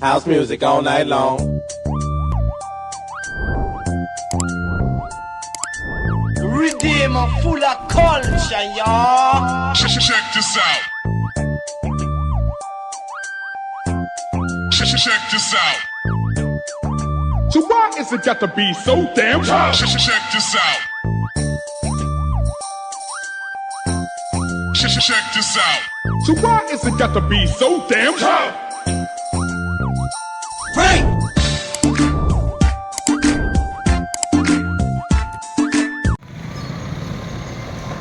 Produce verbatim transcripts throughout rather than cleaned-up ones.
House music all night long. Redeem full of culture, y'all. Check, check this out. Check, check this out. So why is it got to be so damn tough? Check, check this out. Check, check this out. So why is it got to be so damn tough?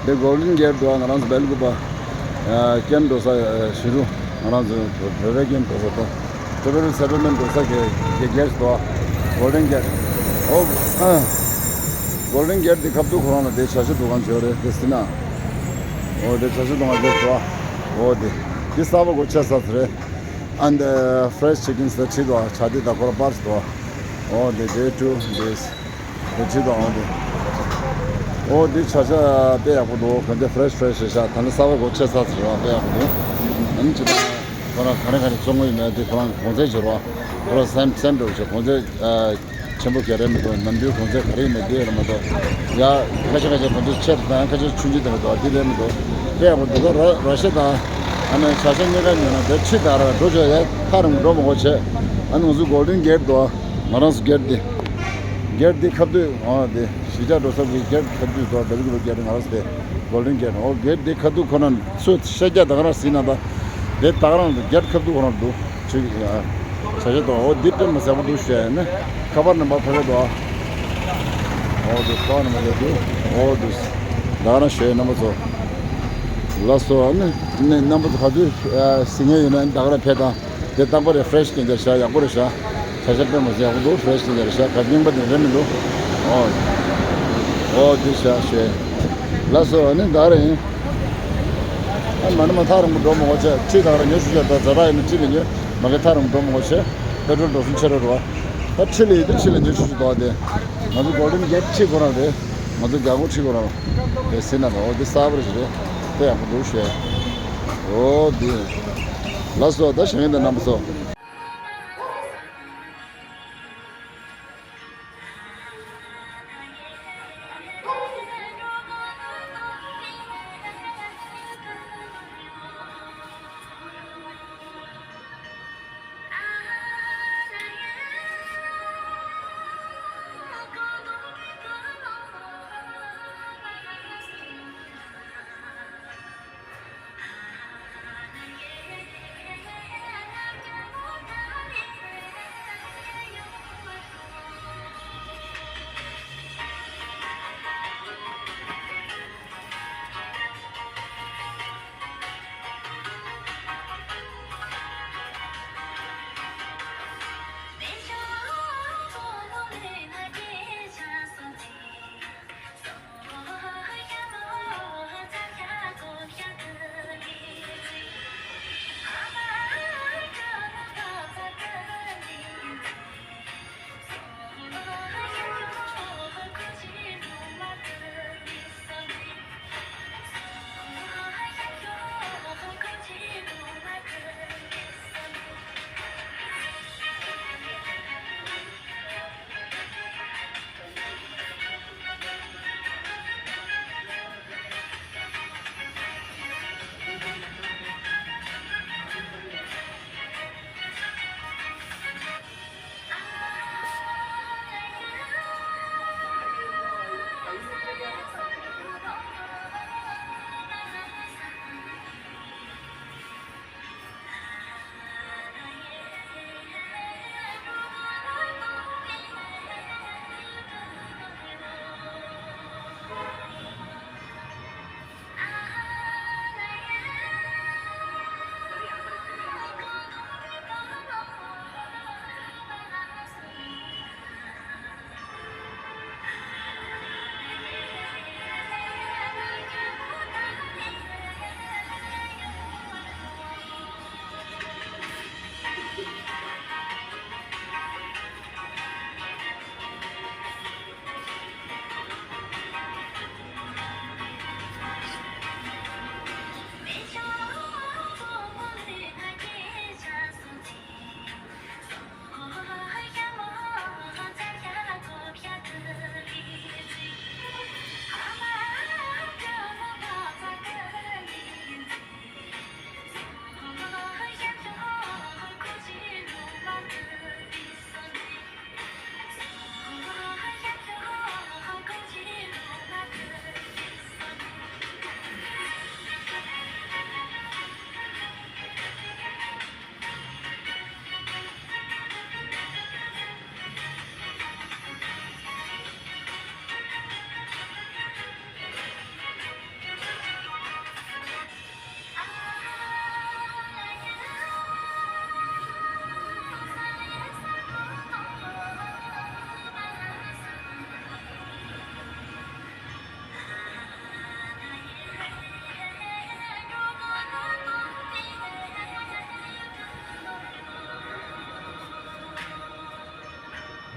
འདི་གོལ་ཌེན་གེཊ་འདུག་ང་རང་ཚོ་སྦེལ་ཀོབ་པ་ཀེམ་འགྲོ་ས་ཞུ་རུ། ང་རང་ཚོ་བོད་པའི་ཀེམ་འགྲོ་ས་དང་ཊི་རའི་བལ་སེ་ཊལ་མེན་ཊི་འགྲོ་ས་གི་གེཊ་འདུག་གོལ་ཌེན་གེཊ། ཨོ། གོལ་ཌེན་གེཊ་འདི་ཁ་ཐུག་ཁོ་རང་ལ་དེ་བྱ་ཤ་འདུ་ཁང་ཅིག་ཡོད་རེད། དེ་སྲིད་ན། ཨོ་དེ་བྱ་ཤ་འདུ་ཁང་ཅིག་འདུག་ཨོ་དེ་འདི་གསར་པ་སྒོ་ཕྱེ་ས་རེད། And uh, fresh chickens ད་ཁྲིད་དོ། ཆ་དེ་ད་ཁོ་ར་པར་ཞིག་དོ། ཨོ་དེ་day two འདི་དེ་ཁྲིད་དོ། ཨོ་དེ་ཨོ་དེ་བྱ་ཤ་དཔེ་ཡག་པོ་འདུག་ག་འདི་fresh fresh རེད་ཤག་ད་ནི་གསར་པ་སྒོ་ཕྱེ་ས་ཟེར་བ་དཔེ་ཡག་པོ་འདུག་ཨ་ནི་ཅི་ད་ཁོ་རང་ག་རེ་ག་རེ་བཙོང་གི་ཡོད་མེད་དེ་ཁོ་རང་གོང་ཚད་བྱེད་རོགས། ཁོ་རང་སེམས་སེམས་འགྲོ་བྱེད་གོང་ཚད་ཨ། ཆེན་པོ་ག་རེ་མི་འདུག་ནམ་རྒྱུན་གོང་ཚད་ག་རེ་ཡིན་མིན་དེ་རེད་མ་གཏོགས། ཡ། ཁ་ཤས་ཁ་ཤས་གོང་ཚད་ཆེ་དང་ཁ་ཤས་ཆུང་ཆུང་དེ་མི་འདུག་དེ་རེད་མི་འདུག་དཔེ་ཡག་པོ་འདུག་ད་ར་ར་ཤ་དང་ཨ་ནི་བྱ་ཤ་གཉིས་ཀ་ཉོས་ན་དེ་ཁྲི་དང་ར་འགྲོ་ཆོག་ཡ་ཐག་རིང་པོ་འགྲོ་མི་དགོས་བྱས། ཨ་ནི་ང་ཚོ་གོལ་ཌེན་གེཊ་འདུག་ང་རང་ཚོ་གེཊ་འདི། གེཊ་འདི་ཁ་ཐུག་ཨ་དེ་གཞིས་ཆགས་འགྲོ་ས་གི་གེཊ་ཁ་ཐུག་འདུག་སྦེལ་ཀོབ་གེཊ་ང་རང་ཚོ་དེ་གོལ་ཌེན་གེཊ། ཨོ་གེཊ་འདི་ཁ་ཐུག་ཁོ་ན་ཚོས་ཤ་རྒྱག་ད་ག་རང་ཟིན་ན་ད་དེ་ད་ག་རང་གེཊ་ཁ་ཐུག་ཁོ་རང་འདུག་ཆུ་ཡ། བྱ་བྱེད་དོ། འོ་འདི་དཔེ་མི་སྲིད་པོ་འདུག་ཞེས་ནི་ཁ་པར་ནམ་བར་ཕེབས་ཀྱི་འདུག་འོ་འདི་ཁ་པར་ནམ་བར་ཕེབས་འདུག་འོ་འདུག་ད་ག་རང་ཞེས་རྣམ་པ་ཚོ། ལགས་སོ། ཨ་ནི་ནི་རྣམ་པ་ཚོ་ག་དུས་ཟིན་ངེས་ཡོད་ན་ད་ག་རང་ཕེབས་དང་། དེ་རྟག་པར་རེ་ཕེ་རེ་ཤི་ཅན་རེད་ཤག་ཡག་པོ་རེད་ཤག་བྱ་བྱེད་དཔེ་མི་སྲིད་ཡག་པོ་འདུག་ཕེ་རེ་ཤི་ཅན་རེད་ཤག་ག་རྙིང་པ་དེ་རེད་མི་འདུག་འོ་འོ་འདི་ཤག་ཞེས། ལགས་སོ། ཨ་ནི་ད་ག་རང་ཡིན། ཨ་མ་ནི་མ་ཐག་རིང་པོ་འགྲོ་མི་དགོས་བྱས། ཁྲི་ད་ག་རང་ཉོ་ཤུགས་ཆེ་ད་ཛ་དྲག་ཡིན་ན་ཁྲི་ལ་ཉོ། མ་གི་ཐག་རིང་པོ་འགྲོ་མི་དགོས་བྱས། པེ་ཊྲོལ་འགྲོ་སོང་ཆེ་རུ་རུ་བ། ད་ཁྲི་ལ་ཡིན་དུས་ཁྲི་ལ་ཉོ་ཤུགས་ཆེ་འདུག་བ། དེ་ང་ཚོ་གོལ་ཌེན་གེཊ་ཁྲི་ཁོ་རང་རེད། ང་ཚོ་རྒྱ་སྒོ་ཁྲི་ཁོ་རང་རེད་ཟེར་ན་རོ། འོ་འདི་གསར་པ་རེད་རེད། དཔེ་ཡག་པོ་འདུག་ཞེས། འོ་འདི། ལགས་སོ། ད་ཞང་ཡིན་ད་རྣམ་པ་ཚོ།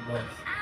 ལགས།